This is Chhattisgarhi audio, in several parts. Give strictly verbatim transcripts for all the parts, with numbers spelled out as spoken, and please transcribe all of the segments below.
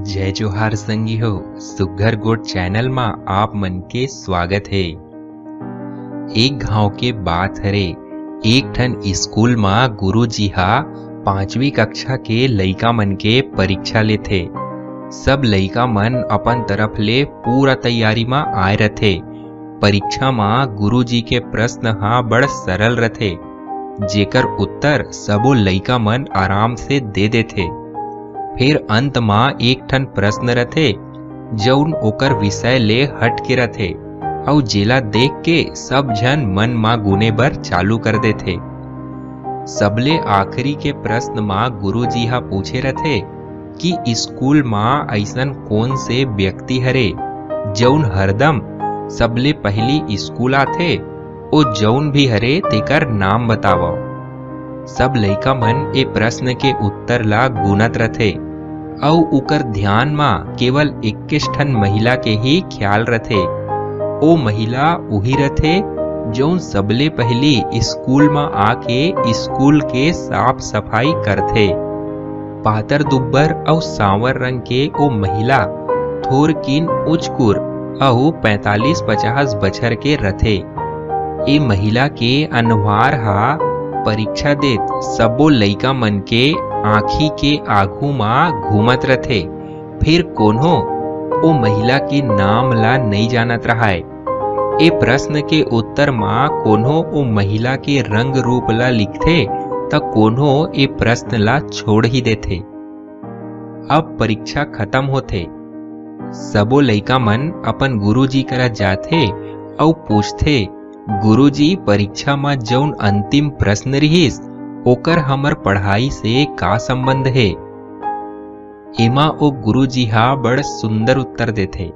जय जोहार संगी हो, सुग्घर गोठ चैनल मा आप मन के स्वागत हे। एक घांव के बात हरे, एक ठन स्कूल मा गुरुजी हा पांचवी कक्षा के लइका मन के परीक्षा लेथे। सब लइका मन अपन तरफ ले पूरा तैयारी मा आए रथे। परीक्षा मा गुरुजी के प्रश्न हा बड़ सरल रथे, जेकर उत्तर सबो लइका मन आराम से दे देथे। फेर अंत मा एक ठन प्रश्न रथे, जउन ओकर विषय ले हट के रथे, अउ जेला देख के सब झन मन मा गुने बर चालू कर देथे। सबले आखिरी के प्रश्न मा गुरुजी हा पूछे रथे कि स्कूल मा अइसन कोन से व्यक्ति हरे, जउन हरदम सबले पहिली स्कूल आथे, ओ जउन भी हरे, तेकर नाम बतावव। सब लइका मन ए प्रश्न के उत्तर ला गुनत रथे, अउ उकर ध्यान मा केवल इक्कीस ठन महिला के ही ख्याल रथे। ओ महिला उही रथे, जउन सबले पहिली स्कूल मा आके स्कूल के साफ सफाई करथे। पातर दुब्बर अउ सांवर रंग के ओ महिला थोरकिन उचकुर अउ पैंतालीस पचास बछर के रथे। ए महिला के अनवार हा परीक्षा देत सबो लइका मन के आँखी के आघू मा घूमत रथे। फेर कोनो ओ महिला के नाम ला नइ जानत रहय। ए प्रश्न के उत्तर मा कोनो ओ महिला के रंग रूप ला लिखथे, त कोनो ए प्रश्न ला छोड़ ही देथे। अब परीक्षा खत्म होथे। सबो लइका मन अपन गुरुजी करा जाथे अउ पूछथे, "गुरुजी, परीक्षा म जउन अंतिम प्रश्न रिहिस, ओकर हमर पढ़ाई से का संबंध हे?" एमा ओ गुरुजी हा बड़ सुंदर उत्तर देथे।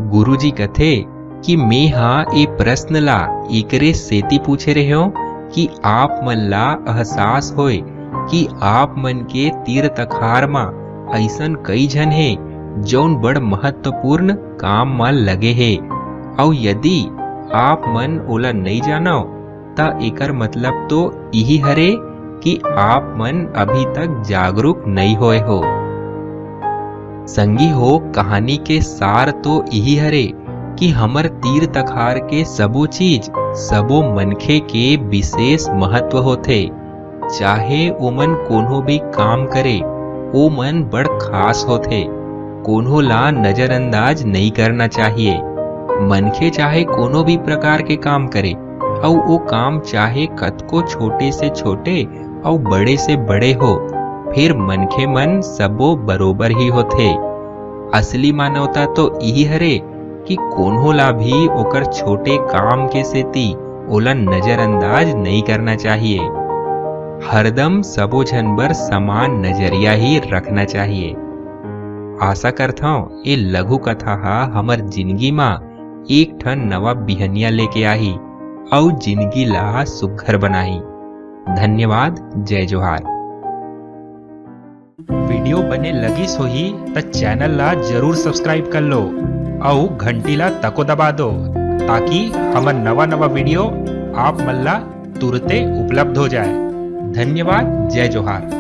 गुरुजी कथे कि "मेंहा ए प्रश्न ला एकरे सेती पूछे रेहेंव कि आप मन ला एहसास होय कि आप मन के तीर तखार म अइसन कई झन हे, जउन बड़ महत्वपूर्ण काम म लगे हे, अउ यदि आप मन ओला नइ जानव, त एकर मतलब तो इही हरे कि आप मन अभी तक जागरूक नइ होय हो।" संगी हो, कहानी के सार तो इही हरे कि हमर तीर तखार के सबो चीज, सबो मनखे के विशेष महत्व होथे। चाहे ओमन कोनो भी काम करे, ओमन बड़ खास होथे। कोनो ला नजरअंदाज नइ करना चाहिए। मनखे चाहे कोनो भी प्रकार के काम करे, अउ ओ काम चाहे कतको छोटे से छोटे अउ बड़े से बड़े हो, फेर मनखे मन सबो बरोबर ही होथे। असली मानवता तो इही हरे कि कोनो ला भी ओकर छोटे काम के सेती ओला नजरअंदाज नइ करना चाहिए। हरदम सबो झन बर समान नजरिया ही रखना चाहिए। आशा करथंव, ए लघु कथा हा हमर जिनगी मा एक ठन नवा बिहनिया लेके आही अउ जिनगी ला सुघर बनाही। धन्यवाद, जय जोहार। वीडियो बने लगिस होही त चैनल ला जरूर subscribe कर लो अउ घंटी ला तको दबा दो, ताकि हमर नवा नवा वीडियो आप मन ला तुरते उपलब्ध हो जाए। धन्यवाद, जय जोहार।